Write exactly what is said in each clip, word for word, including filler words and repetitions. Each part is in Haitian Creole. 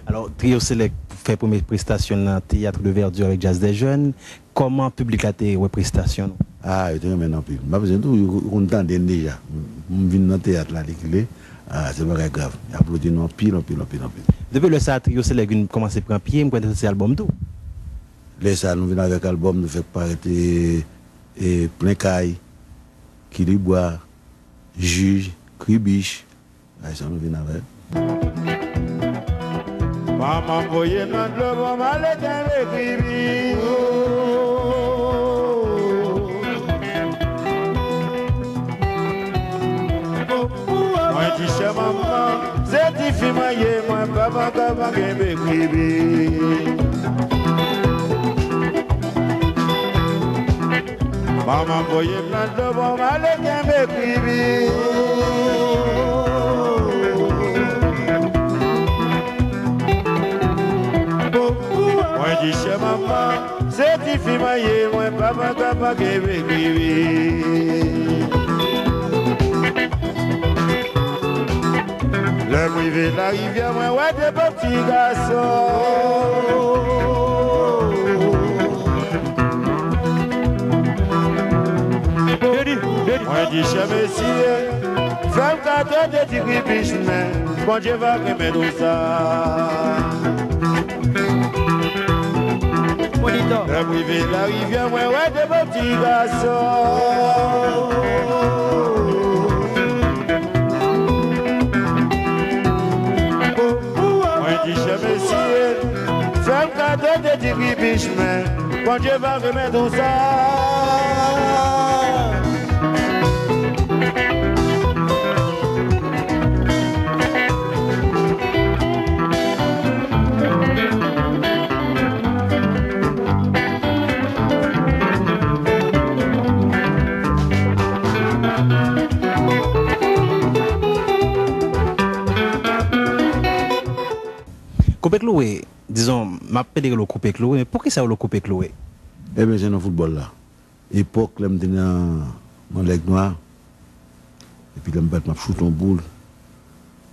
Alò, Trio Select fè premye prestasyon l nan Théâtre de Verdure avèk Jazz des Jeunes. Kòman piblik la te wè prestasyon nou? Ah, yo te renmen n anpil. M pa bezwen di w, yo, yo konn tande n deja. M vin nan teyat la, lekile, ah, se bagay grav. Y aplodi nou anpil, anpil, anpil, anpil. Depi lè sa a, Trio Select vin kòmanse pran pye, m kwè n te soti albòm tou. Lè sa a, nou vin avèk albòm, nou fèk parèt, e, e, Plen Kay, Kilibwa, Jij, Kribich, Ay sa nou vin avè. Manman voye m nan dlo pou m ale kenbe kribi. Mwen di chè manman, se tifi mwen ye, mwen pa pa ka pa kenbe kribi. Manman voye m nan dlo pou m ale kenbe kribi. Mwen di chè manman, se tifi mwen ye, mwen pa pa ka pa kenbe kribi. Lè m rive larivyè, mwen wè de bon ti gason. Mwen di, chè mesye, fè m kado de ti kribich, men Bondye va renmen nou sa. Lè m rive larivyè, mwen wè de bon ti gason. Mwen di chè mesye, fè m kado de ti kribich, men Bondye va renmen nou sa. Koupe Kloure, dizon, m ap pede rele w Koupe Kloure, men poukisa yo rele w Koupe Kloure? Ebyen, se nan foutbòl la. Epòk lè m te nan, nan Lèg Nwa, epi lè m bat, m ap choute yon boul,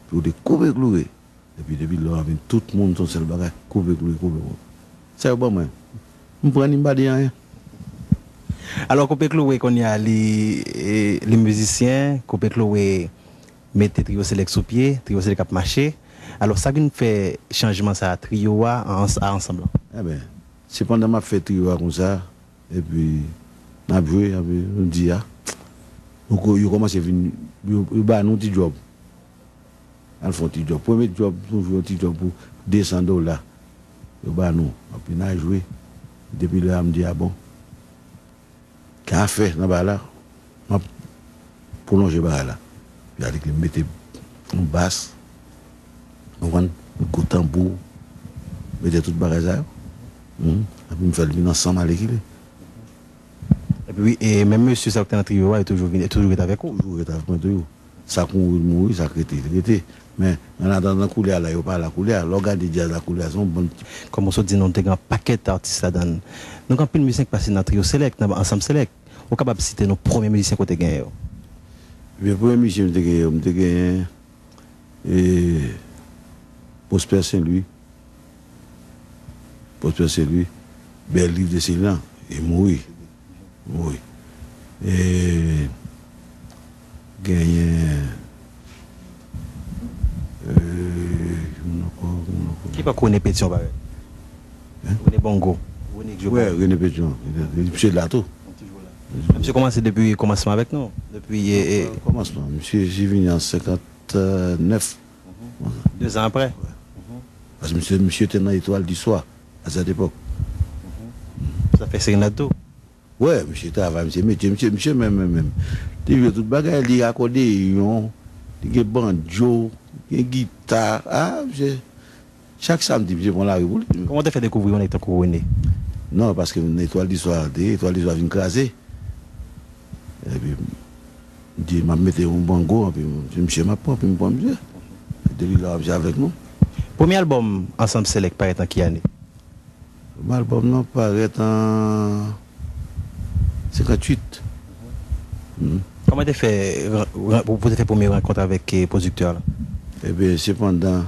epi yo te koupe kloure. Epi depi lò a vin tout moun se yon sèl bagay, koupe kloure, koupe kloure. Sa yo ban mwen. M pran li, m pa di anyen. Alò, Koupe Kloure kounye a li, e, li mizisyen, Koupe Kloure mete Trio Select sou pye, Trio Select ap mache. Alò, sa k vin fè chanjman sa a, trio a, a, a ansanm lan? Ebyen, se pandan m ap fè trio a konsa, epi n ap jwe, epi nou di, a, nou ko-, yo kòmanse vin, yo, yo ba nou ti djòb. Al fè yon ti djòb. Premye djòb, nou jwe yon ti djòb pou de san dola. Yo ba nou, epi n al jwe. Depi lè a, m di, a bon. Gen afè nan bagay la, m ap pwolonje bagay la. Epi alekile m mete yon bas, konprann, gwo tanbou, mete tout bagay sa yo. Epi m fè l vin ansanm alekile. Epi wi, e menm mesye sa yo ki te nan trio a, yo toujou vin, yo toujou ret avèk ou? Toujou ret avèk mwen toujou. Sa k mouri, l mouri, sa k rete, l rete. Men, annatandan, koulye a la, yo pa la koulye a. Lè w gade djaz la koulye a, se yon bann ti... Kòm ou sot di nou, te gen yon pakèt atis ladan l. Nou gen anpil mizisyen ki pase nan Trio Select, nan Ansanm Select. Ou kapab site nou premye mizisyen ke w te genyen yo? Ebyen, premye mizisyen m te genyen yo, m te genyen, e, Prosper Saint Louis. Prosper Saint Louis, Bèl Liv de Selinan, li mouri. Mouri. E, genyen, e, ki moun ankò, ki moun ankò? Ki pa René Pétion, parèt? Hein? René Bongo. René k jwe Bongo. Wè, René Pétion. Misye la tou. Misye kòmanse depi kòmansman avèk nou. Depi, e, e, kòmansman. Misye vini an senkant nèf. De zan aprè. Paske misye, misye te nan Etoile du Soir à cette époque. Sa fè serenad tou? Wè, misye travay, misye metye, misye, misye menm, menm, menm. Li jwe tout bagay, li akòdeyon, li gen banjo, li gen gita. Ah, misye, chak samdi, misye pran lari pou li. Kòman w te fè dekouvri yon nèg tankou René? Non, paske nan Etoile du Soir, de Etoile du Soir vin kraze. Epi, m di, m ap mete yon bongo, epi m di, misye, m ap pran, epi m pran misye. Depi lè a, misye avèk nou. Premye albòm Ansanm Select parèt an ki ane? Premye albòm nan parèt an senkant uit. Kòman te fè ran-, ran-, pou, pou te fè premye rankont avèk, e, pwodiktè a la? Ebyen, se pandan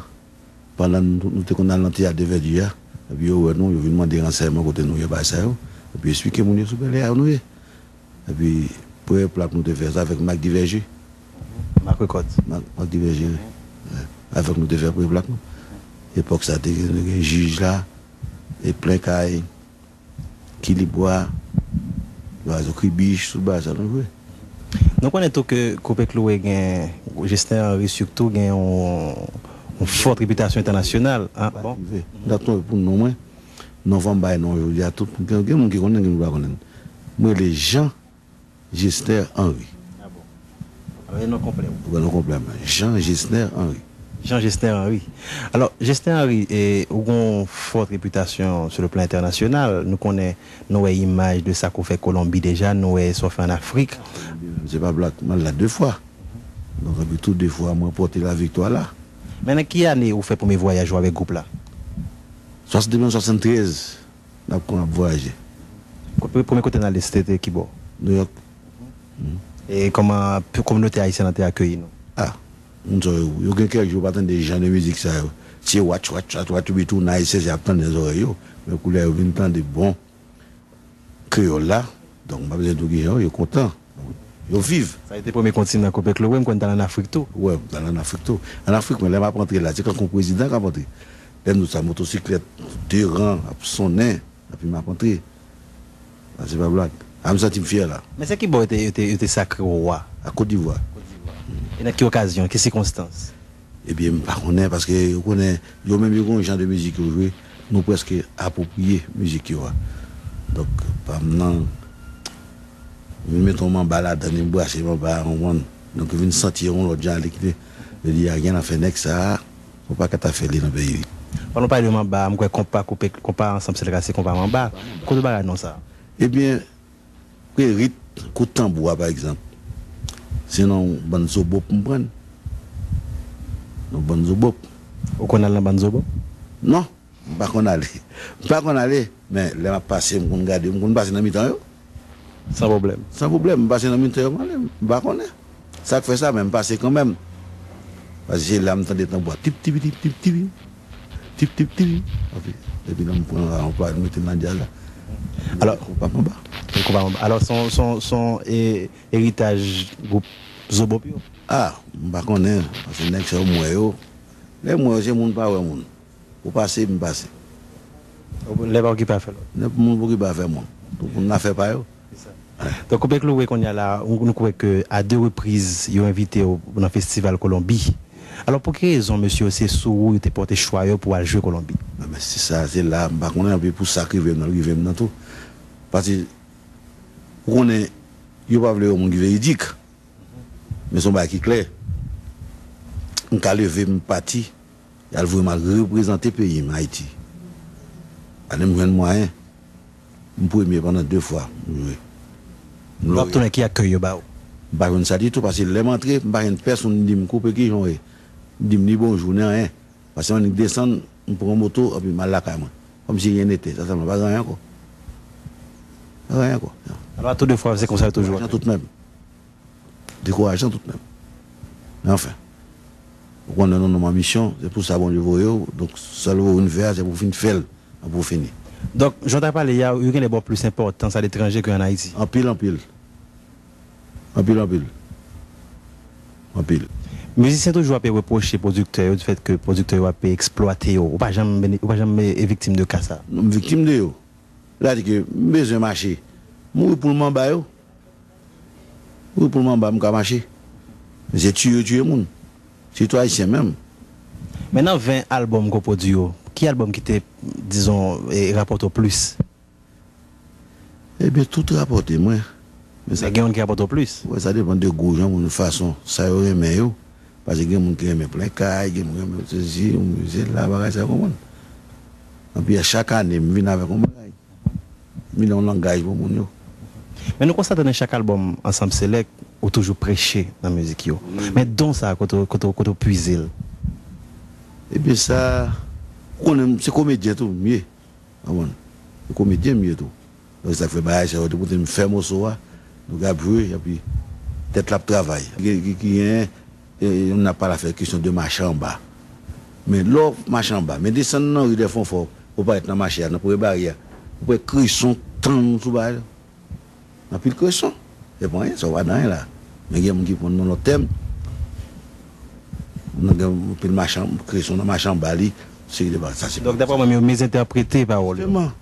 Pandan nou, nou te konn al nan teyat de Vèdi a, epi yo wè nou, yo vin mande ransèyman kote nou ye, bagay sa yo. Epi yo esplike moun yo sou Bèlè a nou ye. Epi premye plak nou te fè, se avèk Mak Divèje. Mak Rekòd. Mak, Mak Divèje, wi. Wi. Avèk nou te fè premye plak nou. Epòk sa te gen, te gen jij la, e Plen Kay, Kilibwa, Lwazo Kribich, tout bagay sa nou jwe. Nou konnen tou ke Koupe Klouwe gen, Jesner Henry sitou gen yon, yon fòt repitasyon entènasyonal, an, bon. Prive. M t ap tonbe pou non mwen. Non, fò m bay non jodi a tout. Gen, gen moun ki konnen, gen moun ki pa konnen. Mwen rele Jean Jesner Henry. Ah bon? Alò, e non konplè w? Wi, non konplè mwen. Jean Jesner Henry. Jean Jesner Henry. Alò, Jesner Henry, e, ou gen yon fòt repitasyon sou le plan entènasyonal. Nou konnen, nou wè imaj de sa ke w fè Kolonbi deja, nou wè sa w fè ann Afrik. Se pa blag, mwen la de fwa. Donk, epi tou de fwa, mwen pòte laviktwa la. Men nan ki ane ou fè premye vwayaj ou avèk gwoup la? Swasann, depi an swasanntrèz, n ap konn ap vwayaje. Kote, premye kote n ale, se te, te ki bò? Nouyòk. E kòman p-, kominote ayisyèn nan te akeyi nou? Ah, moun sa yo, yo gen kèk jou yo pa tande jan de mizik sa yo. Se watch, watch, watch, watch, epi tou, nan Ayisyen se ap tande nan zòrèy yo. Men koulye a yo vin tande bon kreyòl la. Donk, m pa bezwen di w kijan yo, yo kontan. Yo viv. Sa a te premye kontinan Koupe Klouwe, m kwè n t al ann Afrik tou. Wi, m t al ann Afrik tou. Ann Afrik, mwen, lè m ap antre la, se kankou prezidan k ap antre. Lè m di w sa, motosiklèt, de ran, ap sonnen, epi m ap antre. Sa, se pa blag. A, m santi m fyè la. Men se ki bò yo te, yo te, yo te sakre w wa? A Kotdivwa. Kotdivwa. E nan ki okazyon, ki sikonstans? Ebyen, m pa konnen, paske ou konnen, yo menm yo gen yon jan de mizik yo jwe, nou prèske apwopriye mizik yo a. Donk, pa m nan, vin mete yon manba ladan, vin brase manba a, konprann? Donk, vin santi yon lòt jan ale kite. Yo di, a gen afè nèg sa a, yon pakèt afè li nan peyi li. Pandan w pale de manba, m kwè konpa koupe, konpa ansanm se trase konpa manba. Kote w ba non sa? Ebyen, Pre rit, kout tanbou a, pa egzanp. Se nan yon bann zobop m pran. Yon bann zobop. Ou konn al nan bann zobop? Non, m pa konn ale. M pa konn ale, men lè m ap pase, m konn gade, m konn pase nan mitan yo. San pwoblèm. San pwoblèm, m pase nan mitan yo, m ale, m pa konnen. Sa k fè sa, men m pase kanmenm. Paske se la m tande tanbou a. Tip, tipi, tip, tip, tipi. Tip, tip, tipi. Epi, epi nan m pran la, m pa mete nan djaz la. Alò, konpa manba. Konpa manba. Alò, son, son, son, e, eritaj gwoup Zobop yo? Ah, m pa konnen. Paske nèg sa yo m wè yo. Lè m wè yo, se moun pa wè moun. Ou pase, m pase. Lè pa okipe afè lòt. Lè moun pa okipe afè moun. Tout moun nan afè pa yo. Se sa. Donk, Koupe Klouwe kounye a la, nou, nou kwè ke a de repriz, yo envite w nan festival Kolonbi. Alò, pou ki rezon, mesye, se sou ou yo te pòte chwa yo pou al jwe Kolonbi? Ah, men se sa, se la, m pa konnen, epi pou sa k rive m nan, rive m nan tou. Paske, ou konnen, yo pa vle yon moun ki veridik. Men se yon bagay ki klè. M ka leve, m pati, y al voye m al reprezante peyi m, Ayiti. Ane m jwenn mwayen, m premye pandan de fwa, m jwe. M lorye. W ap tounen, ki akèy yo ba w? M pa jwenn sa ditou, paske lè m antre, m pa jwenn pèsonn di m, "Koupe, kijan w ye?" Di m ni bonjou, ni anyen. Paske m annik desann, m pran moto, epi m al lakay mwen. Kòmsi rien n'était, sa sèlman, pa gen anyen ankò. Pa gen anyen ankò. Alò, a tou de fwa, se konsa yo toujou. Dekourajan tout menm. Dekourajan tout menm. Men anfen, ou konnen nou, nou nan misyon, se pou sa Bondye voye w, donk, sèl ou vin fè a, se pou w fin fè l, epi w fini. Donk, jan w ta pale a, yo genlè ba w plis enpòtans aletranje ke ann Ayiti. Anpil, anpil. Anpil, anpil. Anpil. Mizisyen toujou ap repwoche pwodiktè yo, di fèt ke pwodiktè yo ap eksplwate yo. Ou pa janm bene-, ou pa janm, e, viktim de ka sa? Non, m viktim de yo. Sa di ke m bezwen mache. Mouri pou l manba yo. Mouri pou l manba, m ka mache. Men se tiye yo tiye moun. Sitou ayisyen menm. Men nan ven albòm ke w pwodui yo, ki albòm ki te, dizon, e, rapòte w plis? Ebyen, tout rapòte mwen. Men sa, men gen youn ki rapòte w plis? Wè, sa depann de gou jan moun, fason sa yo renmen yo. Paske gen moun ki renmen plen kay, gen moun ki renmen sesi, moun se la, bagay sa, konprann. Anpi a chak ane, m vin avèk yon bagay. M vin yon langaj pou moun yo. Men nou konstate nan chak albòm Ansanm Select, ou toujou preche nan mizik yo. Wi. Men don sa, kote, kote, kote w pwize l? Ebyen sa, ou konnen, se komedyen tou, m ye. Konprann? Se komedyen m ye tou. Donk, se sa k fè bagay sa yo te pote m fè moso a. Nou k ap jwe, epi tèt la ap travay. Ki, ki, ki gen, e, e, n ap pale afè kesyon de mache anba. Men lè w mache anba, men desann nan ri dè Fonfò, ou parèt nan mache a, nan premye baryè a, ou wè kreson tann sou bagay la. Anpil kreson. Se pa anyen, sa w pa nan anyen la. Men gen moun ki pran nan lòt tèm. Nan gen anpil machan, kreson nan mache anba li, seri de bagay. Sa se Donk, dapre mwen, yo mezentèprete pawòl yo. Jisteman.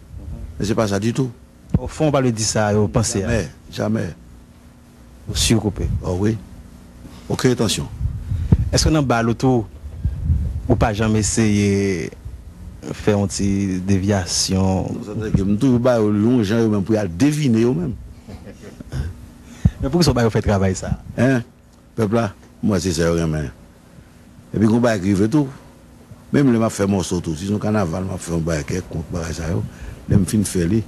Men se pa sa ditou. O fon, w pa vle di sa yo panse a. Jamè, jamè. Ou si w koupe? O wi. Okenn entansyon. Èske nan bal ou tou, ou pa janm eseye fè yon ti devyasyon? Non, sa te ke m toujou ba yo yon jan yo menm pou y al devine yo menm. Men poukisa w ba yo fè travay sa? Hein? Pèp la, m wè se sa yo renmen. Epi gon bagay ki rive tou. Menm lè m ap fè mòso tou, si se yon kanaval, m ap fè yon bagay kèlkonk, bagay sa yo, lè m fin fè li,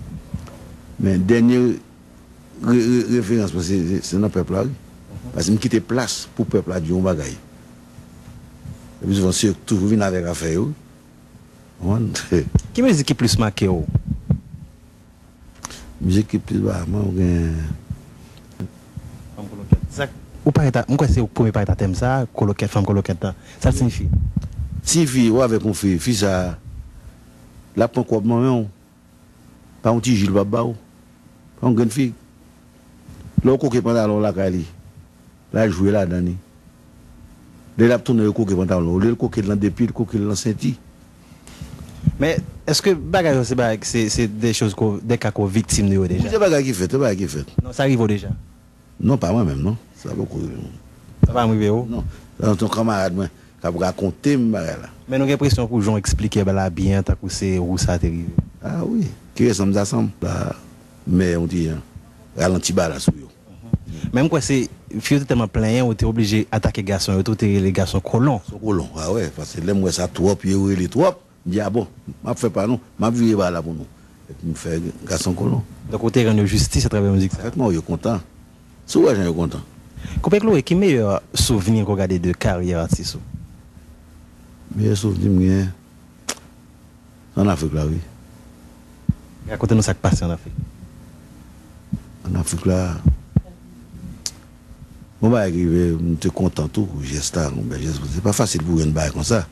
men dènye re, re, referans mwen, se, se, se nan pèp la, wi. Paske m kite plas pou pèp la di yon bagay. Epi souvan, se yo k toujou vin avèk afè yo, wi. Ou konprann? Ki mizik ki plis make w? Mizik ki plis ba mwen, ou gen Fanm kolokèt. Sa k, ou parèt a, mwen kwè se ou k premye parèt a tèm sa, kolokèt, fanm kolokèt lan. Sa l siyifi? Ti fi, ou avèk yon fi, fi sa, l ap pran kòb nan men w. Pa yon ti ji l p ap ba w. Pa yon grenn fig. Lè w koke pantalon w lakay li, l al jwe ladan li. Lè l ap tounen, yo koke pantalon l. Olye l koke l nan de pye, l koke l nan senti. Men, èske bagay yo se bagay, se, se de choz ko, de ka ko viktim de yo deja? Wi, se bagay ki fèt, se bagay ki fèt. Non, sa rive w deja? Non, pa mwen menm, non. Sa poko rive mwen. Sa pa rive w? Non. Sa se yon kanmarad mwen k ap rakonte m bagay la. Men nou gen enpresyon pou jan w eksplike bagay la byen, tankou se ou sa te rive. A wi, ki resanm sa sanm. La, men yon ti jan ralanti bagay la sou yo. Men m kwè se, fi yo te tèlman plenyen, ou te oblije atake gason yo tou, ou te rele gason kolon. Gason kolon, a wè, paske lè m wè sa twòp, yo rele twòp, m di, a bon, m ap fè pa nou, m ap vire bagay la pou nou. Epi m fè gason kolon. Donk, ou te rann yo jistis atravè mizik sa? Avèk mwen, yo kontan. Si w wè jan yo kontan. Koupe Kloe, ki meyè souvni ke w gade de karyè atis ou? Meyè souvni m gen, ann Afrik la, wi. Rakonte nou sa k pase ann Afrik. Ann Afrik la, bon bagay ki rive, m te kontan tou pou jès la, yon bèl jès. Se pa fasil pou jwenn bagay konsa.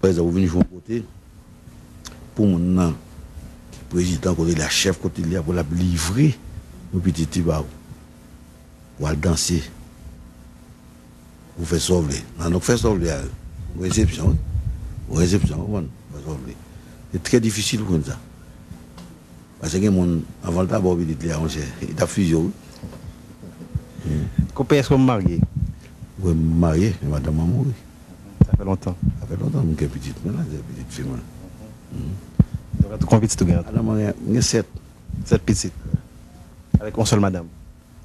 Pa egzanp, ou vin jwe yon kote, pou moun nan, prezidan kote li a, chèf kote li a, pou l ap livre yon pitit li ba ou. Ou al danse. Ou fè sa w vle. Nan, nou fè sa w vle a. Yon resepsyon, wi. Yon resepsyon, ou konprann? Fè sa w vle. Se trè difisil pou jwenn sa. Paske gen moun, anvan l ta ba w pitit li a, monchè, li t ap fize w, wi. Koupe, èske w marye? Wi, m marye, men madanm mwen mouri. Sa fè lontan? Sa fè lontan m gen pitit mwen la, se pitit fi mwen. Donk, an tou, konbyen pitit ou gen an tou? Madanm mwen gen, m gen sèt. Sèt pitit? Avèk yon sèl madanm?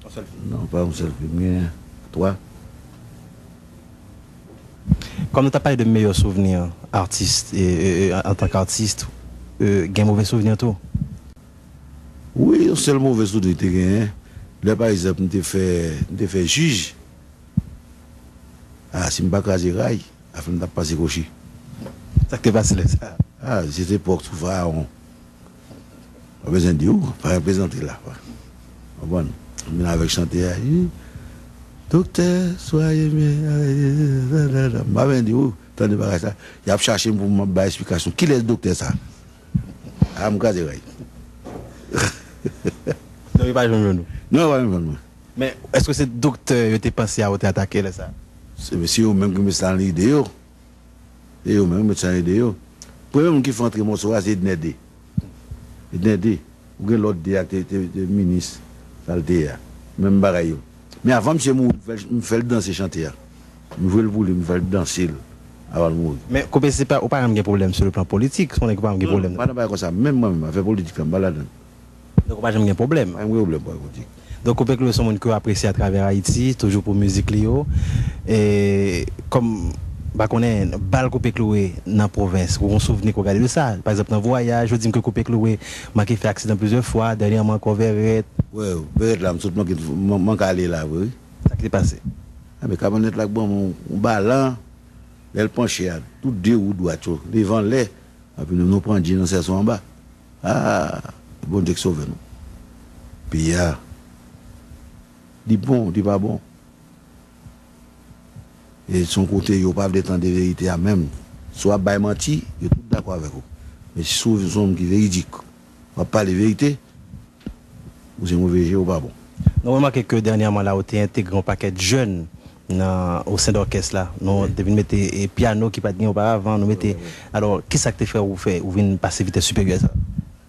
Yon sèl fi? Non, pa yon sèl fi, m gen twa. Kòm nou t ap pale de meyè souvni atis, e, e, e, antanke atis, e, gen move souvni tou? Wi, yon sèl move souvni te genyen, lè pa egzanp m te fè, m te fè jij. A, si m pa kraze ray, afè m t ap pase kwochi. Sa k te pase lè sa? A, se te epòk sou Farawon. Pa bezwen di w, pa reprezante la. Konprann? M vin avèk chante a, wi. Doktè, swaye mye, m pa bezwen di w, tande bagay sa. Y ap chache m pou m bay esplikasyon. Kilès doktè sa? A, m kraze ray. Non, yo pa janm jwenn ou. Non, yo pa janm jwenn mwen. Men, èske se doktè yo te panse a ou te atake lè sa? Se, se yo menm ki met sa nan lide yo. Se yo menm ki met sa nan lide yo. Premye moun ki fè antre mòso a, se Edner de. Edner de. Ou gen lòt de a ki te, te, te minis, sa l te ye a. Menm bagay yo. Men avan misye mouri, m fè, m fè l danse chante a. M jwe l pou li, m fè l danse l avan l mouri. Men, Koupe, se pa, ou pa janm gen pwoblèm sou le plan politik, se yon nèg ki pa janm gen pwoblèm. Non, non, m pa nan bagay konsa. Menm mwen menm, afè politik la, m pa ladan l. Donk, ou pa janm gen pwoblèm? Pa gen pwoblèm pou politik. Donk, Koupe Kloe se yon moun ke w apresye atravè Ayiti, toujou pou mizik li yo. E, kòm, m pa konnen, bal Koupe Kloe nan pwovens, ou gen souvni ke w gade de sa? Pa egzanp, nan vwayaj, yo di m ke Koupe Kloe manke fè aksidan plizyè fwa, dènyèman ankò Vèrèt. Wi, Vèrèt la, m sot manke, man-, manke ale la, vre, wi. Sa ki te pase? A, men kamyonèt la k ban m yon, yon balan, lè l panche a, tout de wou dwat yo leve anlè, epi nou, nou pandye nan sèso anba. A, Bondye k sove nou. Peyi a, li bon, li pa bon. E se yon kote yo pa vle tande verite a menm. Si w ap bay manti, yo tout dakò avèk ou. Men si w se yon moun ki veridik, w ap pale verite, ou se move je, ou pa bon. Nou remake ke dènyèman la, ou te entegre yon pakèt jèn nan o sen dòkès la. Nou te vin mete e, pyano ki pa t gen oparavan, nou mete. Alò, kisa k te fè ou fè ou vin pase vitès siperyè sa?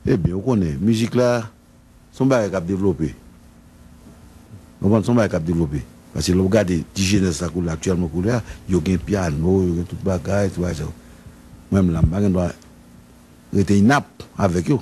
Ebyen, ou konnen, mizik la, se yon bagay k ap devlope. Ou konprann, se yon bagay k ap devlope. Paske lè w gade ti jenès la koulè aktyèlman koulè a, yo gen pyano, yo gen tout bagay, tout bagay sa yo. Mwen menm la, m pa gen dwa rete inap avèk yo.